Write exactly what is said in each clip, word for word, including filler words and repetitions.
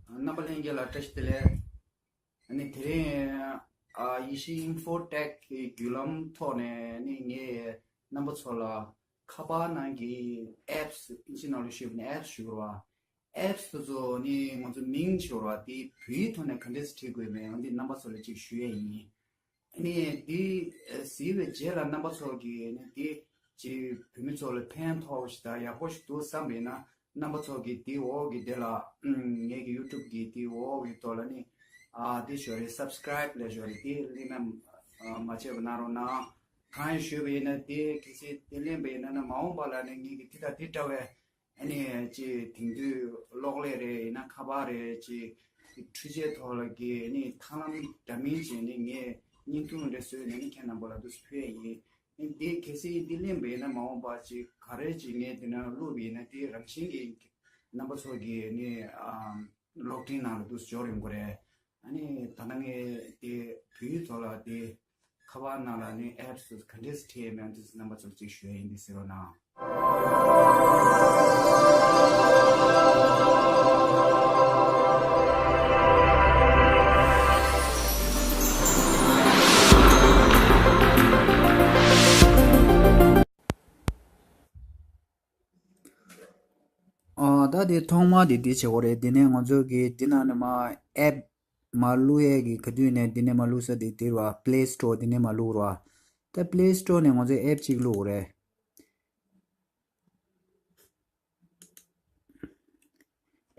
རྣམ་པ་ལྷན་རྒྱས་ལ་བཀྲ་ཤིས་བདེ་ལེགས། ཨ་ནི་དེ་རིང་ཨ་ཡེ་ཤེས་ཨིན་ཧྥོ་ཊེག་གི་བརྒྱུད་ལམ་ཐོག་ནས་ནི་ངས་རྣམ་པ་ཚོ་ལ་ཁ་པར་ནང་གི་ཨེབ་སི། ཨིན་ཇི་ནང་ལ་ཞུས་པ་ནི་ཨེབ་སི་ཞུ་དགོས་རེད་བ། ཨེབ་སི་དེ་ཚོ་ནི་ང་ཚོ་མིང་ཞུ་དགོས་རེད་བ། དེ་བོད་ཡིག་ཐོག་ནས་ག་འདྲས་སེ་བྲིས་དགོས་མིན་འོ་འདི་རྣམ་པ་ཚོ་ལ་ཅིག་ཞུ་ཡས་ཡིན། ནི་འདི་གཟིགས་པའི་རྗེས་ལ་རྣམ་པ་ཚོ་གིས་ནི་འདི་ཅིག་བོད་མི་ཚོ་ལ་ཕན་ཐོགས་ཤིག་དང་ཡག་པོ་ཞིག་འདུག་བསམ་པ་ཡིན་ན། རྣམ་པ་ཚོ་གིས་འདི་འོག་གི་དེ་ལ་ཨུམ་ངེད་ཀྱི་ཡུ་ཊུབ་གི་འདི་འོག་གི་ཐོག་ལ་ནི་ཨ་འདི་ཞོ་རེད། སབ་སི་ཀ་རེབ་ལས་ཞོ་རེད། འདི་ལིན་ན་མ་བྱས་པ་གནང་རོགས་གནང་། གང་ཡིན་ཞུས་པ་ཡིན་ན་འདི་གལ་སྲིད་འདི་ལེན་པ་ཡིན་ན་ན་མ་འོངས་པ་ལ་ནི་ངེད་ཀྱི་འདི་དང་འདི་འདྲ་བའི་ཨ་ནི་ཅིག་དེང་དུས་གློག་ཀླད་རེད་ཡིན་ན་ཁ་པར་རེད་ཅིག་འཕྲུལ་ཆས་ཐོག་ལ་གི་ཨ་ནི་ཐབས་ལམ་འདྲ་མིན་ཅིག་ནི་ངས་བརྙན་ཐུང་འདྲ་བཟོས་ནས་ནི་ཁྱེད་རྣམ་པ་ལ་འདུག་སེ་ཕུལ་ཡ་ཡིན། ཨ་ནི་འདི་གལ་སྲིད་འདི་ལེན་པ་ཡིན་ན་མ་འོངས་པ་ཅིག་ག་རེ་ཅིག་ངས་འདི་ན་བླུགས་པ་ཡིན་ན་འདི་རང་བཞིན་གྱི་རྣམ་པ་ཚོ་གི་ཨ་ནི་ཨམ་གློག་འཕྲིན་ནང་ལ་འདུག་སེ་འབྱོར་ཡོང་གི་རེད། ཨ་ནི་ད་ལྟ་ངས་དེ་བོད་ཡིག་ཐོག་ལ་དེ་ཁ་པར་ནང་ལ་ནི་ཨེབ་སི་ག་འདྲས་སེ་བྲིས་ཡོད་མེད་དེ་རྣམ་པ་ཚོར་ཅིག་ཞུ་ཡ་ཡིན་དེ་གཟིགས་རོགས་གནང་། ཨ་ད་དེ་ཐོག་མ་དེ་འདི་བྱེད་དགོས་རེད། དེ་ནས་ང་ཚོ་གི་འདི་ནང་ནས་མར་ཨེབ་མར་བླུག་ཡས་ཀྱི་ག་དུས་ནས་འདི་ནས་མར་བླུག་ས་དེ་དེ་རེད་བ། པི་ལེ་སི་ཊོར་འདི་ནས་མར་བླུག་རེད་བ། ད་པི་ལེ་སི་ཊོར་ནས་ང་ཚོས་ཨེབ་ཅིག་བླུག་དགོས་རེད།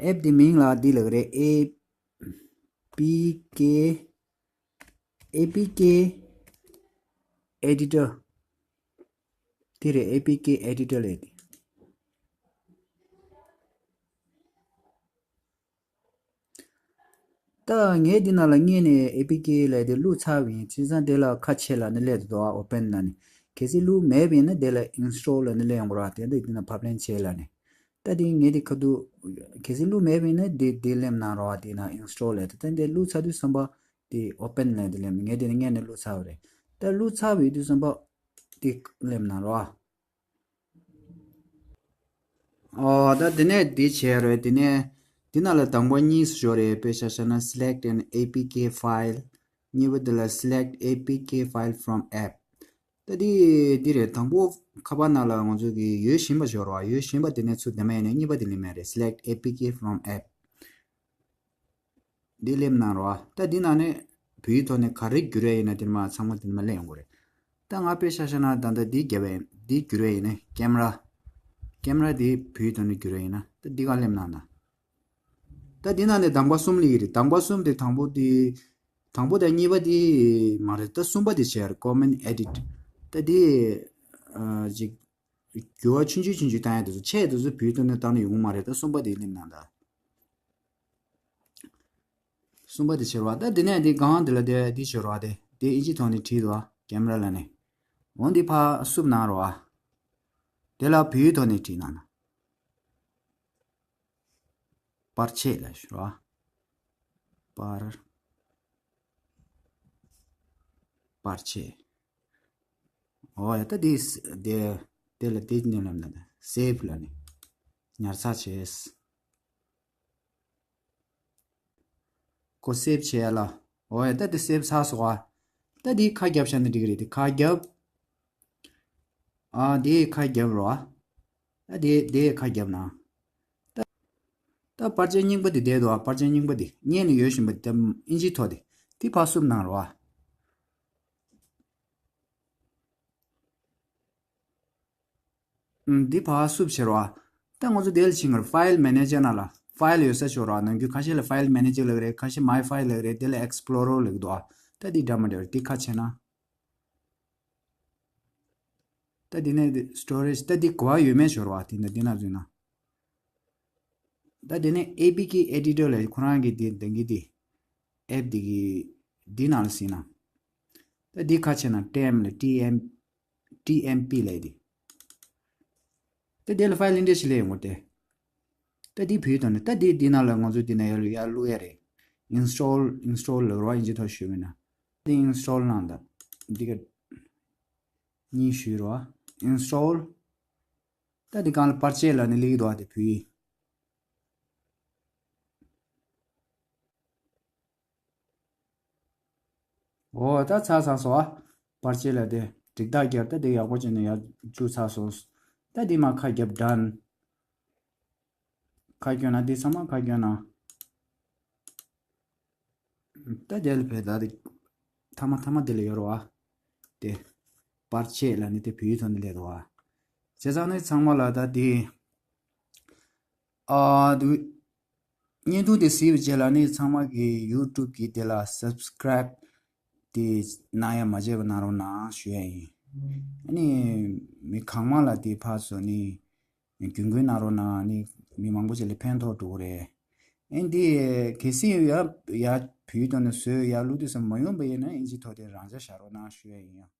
ཨེབ་དེ་མིང་ལ་འདི་ལབ་ཀྱི་རེད། ཨེ་པི་ཀེ། ཨེ་པི་ཀེ་ཨེ་ཌི་ཊར། དེ་རེད། ཨེ་པི་ཀེ་ཨེ་ཌི་ཊར་ལབ་དེ། ད་ངས་འདི་ནང་ལ་སྔོན་ནས་ཨེ་པི་ཀེ་ལབ་དེ་བླུགས་ཚར་བ་ཡིན། བྱས་ཙང་དེ་ལ་ཁ་ཕྱེ་ལབ་ནི་སླེབས་འདུག་ཨ། ཨོ་པན་ལབ་ནི། གལ་སྲིད་བླུགས་མེད་པ་ཡིན་ན་དེ་ལ་ཨིན་སི་ཊོལ་ལབ་ནི་སླེབས་ཡོང་གི་རེད་བ། དེ་འདྲ་འདི་ནང་ཕབ་ལེན་བྱས་ལབ་ནི། ད་དེ་ངས་དེ་ཁ་ཐུག་གལ་སྲིད་བླུགས་མེད་པ་ཡིན་ན་དེ་དེ་སླེབས་གནང་རོགས་ཨ། དེ་ནང་ཨིན་སི་ཊོལ་ལབ་དེ། ད་དེ་བླུགས་ཚར་དུས་ཙམ་པ་དེ་ཨོ་པན་ལབ་དེ་སླེབས་ནི། ངས་དེ་ནི་སྔོན་ནས་བླུགས་ཚར་བ་རེད། ད་བླུགས་ཚར་བའི་དུས་ཙམ་པ་དེ་སླེབས་གནང་རོགས་ཨ། ཨོ་ད་དེ་ནས་འདི་བྱས་རེད། དེ་ནས་འདི་ནང་ལ་དང་པོ་གཉིས་སུ་ཤོར་རེད། དཔེ་ཆ་བཞག་ན་select an A P K file། གཉིས་པ་དེ་ལ་select A P K file from app། ད་འདི་འདི་རེད། དང་པོ་ཁ་པར་ནང་ལ་ང་ཚོ་གི་ཡོད་བཞིན་པ་ཤོར་བ། ཡོད་བཞིན་པ་དེ་ནས་ཚུར་བདེ་མ་ཡིན་ནས་གཉིས་པ་དེ་ལེན་མེད་རེད། select A P K from app། འདི་སླེབས་གནང་རོགས། ད་འདི་ནང་ནས་བོད་ཡིག་ཐོག་ནས་ག་རེ་བསྒྱུར་ཡ་ཡིན་ན་དེ་མ་ཚང་མ་དེ་མ་སླེབས་ཡོང་གི་རེད། ད་ང་དཔེ་ཆ་བཞག་ན་ད་ལྟ་འདི་བརྒྱབ་པ་ཡིན། འདི་བསྒྱུར་ཡ་ཡིན་ན་ཀེམ་ར། ཀེམ་ར་འདི་བོད་ཡིག་ཐོག་ནས་བསྒྱུར་ཡ་ཡིན་ན་ད་འདི་ག་སླེབས་གནང་ན། ད་འདི་ནང་ནས་དང་པོ་གསུམ་སླེབས་ཀྱི་རེད། དང་པོ་གསུམ་དེ་དང་པོ་དེ་དང་པོ་དང་གཉིས་པ་དེ་མ་རེད། ད་གསུམ་པ་དེ་བྱས་རེད། comment edit། ད་དེ་ཨ་ཅིག་འགྱུར་བ་ཆུང་ཆུང་ཆུང་ཆུང་བཏང་ཡ་དེ་ཚོ་ཆེ་དེ་ཚོ་བོད་ཡིག་ཐོག་ནས་བཏང་ན་ཡོང་གི་མ་རེད། ད་གསུམ་པ་དེ་སླེབས་གནང་ད། གསུམ་པ་དེ་བྱེད་རོགས། ད་དེ་ནས་དེ་སྒང་དེ་ལ་དེ་དེ་བྱེད་རོགས། དེ་དེ་ཨིན་ཇི་ཐོག་ནས་བྲིས་འདུག་ཨ། ཀེམ་ར་ལབ་ནས། འོ་འདི་ཕར་བསུབ་གནང་རོགས་ཨ། དེ་ལ་བོད་ཡིག་ཐོག་ནས་བྲིས་གནང་ན། པར་ཆས་ལབ་ཞུ་རོགས་ཨ། པར། པར་ཆས། འོ་ཡ་ད་དེ་དེ་དེ་ལ་དེ་ནས་ལབ་ན་སེབ་ལབ་ནས་ཉར་ཚགས་བྱས། ཁོ་སེབ་བྱས་ལ། འོ་ཡ་ད་དེ་སེབ་ཚར་སོང་ཨ། ད་དེ་ཁ་རྒྱབ་བཞག་ན་འགྲིག་གི་རེད། དེ་ཁ་རྒྱབ། ཨ་དེ་ཁ་རྒྱབ་རོགས་ཨ། ད་དེ་དེ་ཁ་རྒྱབ་ན། ད་ད་པར་ཆས་རྙིང་པ་དེ་བསྡད་འདུག་ཨ། པར་ཆས་རྙིང་པ་དེ་སྔོན་ནས་ཡོད་བཞིན་པ་དེ་ཨིན་ཇི་ཐོག་དེ་དེ་ཕར་བསུབ་གནང་རོགས་ཨ། ཨུམ། འདི་ཕར་བསུབ་བྱེད་རོགས་ཨ། ད་ང་ཚོ་དེ་ལ་ཕྱིན་གར་ཕའིལ་མེ་ནེ་ཇར་ནང་ལ་ཕའིལ་ཡོད་ས་ཤོག་རོགས་ཨ། ནམ་རྒྱུན་ཁ་ཤས་ལ་ཕའིལ་མེ་ནེ་ཇར་ལབ་རེད། ཁ་ཤས་མའི་ཕའིལ་ལབ་རེད། དེ་ལ་ཨེགས་པི་ལོ་རར་ལབ་འདུག་ཨ། ད་འདི་འདྲ་མ་འདྲ་བ་འདི་ཁ་ཕྱེ་ན། ད་འདི་ནས་སི་ཊོ་རེཇ་ད་འདི་ག་པར་ཡོད་མེད་ཤོག་རོགས་ཨ། འདི་ནས་འདི་ནང་འཛུལ་ན། ད་འདི་ནས་ཨེ་པི་ཀེ་ཨེ་ཌི་ཊར་ལབ་ཁོ་རང་གི་འདི་འདང་གི་འདི་ཨེབ་འདི་གི་འདི་ནང་ལ་ཟིན་ན། ད་འདི་ཁ་ཕྱེ་ན་ཊི་ཨེམ་ལ་ཊི་ཨེམ། ཊི་ཨེམ་པི་ལབ་དེ། ད་དེ་ལ་ཕའིལ་འདི་འདྲ་ཞིག་སླེབས་ཡོང་གི་རེད། ད་འདི་བོད་ཡིག་ཐོག་ནས་ད་འདི་འདི་ནང་ལ་ང་ཚོ་འདི་ནས་ཡར་ལ་ཡར་བླུག་ཡ་རེད། ཨིན་སི་ཊོལ་ཨིན་སི་ཊོལ་ལབ་རོགས་ཨིན་ཇི་ཐོག་ཞུས་མིན་ན། འདི་ཨིན་སི་ཊོལ་གནང་དང་། འདི་ག་གཉིས་ཞུས་རོགས་ཨིན་སི་ཊོལ། ད་འདི་སྒང་ལ་པར་ཆས་ལབ་ནས་སླེབས་ཀྱི་འདུག་ཨ། དེ་བོད་ཡིག་ཨོ་ད་ཚར་ཚར་སོང་ཨ། པར་ཆས་ལ་དེ་འགྲིག་རྟགས་བརྒྱབ། ད་དེ་ཡག་པོ་བྱས་ནས་ཡར་བཅུག་ཚར་སོང་། ད་དེ་མར་ཁ་བརྒྱབ། ཌན། ཁ་སྐྱོན་ན་དེ་ཚང་མ་ཁ་སྐྱོན་ན། ད་དེ་ལ་བས་ད་དེ་ཐ་མ་ཐ་མ་དེ་ལ་ཡོད་རེད་བ། དེ་པར་ཆས་ལ་ནི་དེ་བོད་ཡིག་ཐོག་ནས་སླེབས་འདུག་བ། བྱས་ཙང་ནི་ཚང་མ་ལ་ད་དེ་ཨ་དུ་བརྙན་ཐུང་དེ་གཟིགས་པའི་རྗེས་ལ་ནི་ཚང་མ་གི་ཡུ་ཊུབ་གི་དེ་ལ་སབ་སི་ཀ་རེབ་དེ་གནང་ཡ་མ་བརྗེད་པ་གནང་རོགས་གནང་ཞུ་ཡ་ཡིན། ཨ་ནི་མི་གང་མང་ལ་དེ་ཕར་ཚུར་ནི་རྒྱུན་འཁྱོངས་གནང་རོགས་གནང་། ཨ་ནི་མི་མང་པོ་ཅིག་ལ་ཕན་ཐོགས་འགྲོ་གི་རེད། ཨ་ནི་དེ་གལ་སྲིད་ཡ་ཡ་བོད་ཡིག་ཐོག་ནས་བཟོས་ཡ་བླུག་དུས་ཙམ་མ་ཡོང་པ་ཡིན་ན་ཨིན་ཇི་ཐོག་དེ་རང་འཇགས་བཞག་རོགས་གནང་ཞུ་ཡ་ཡིན།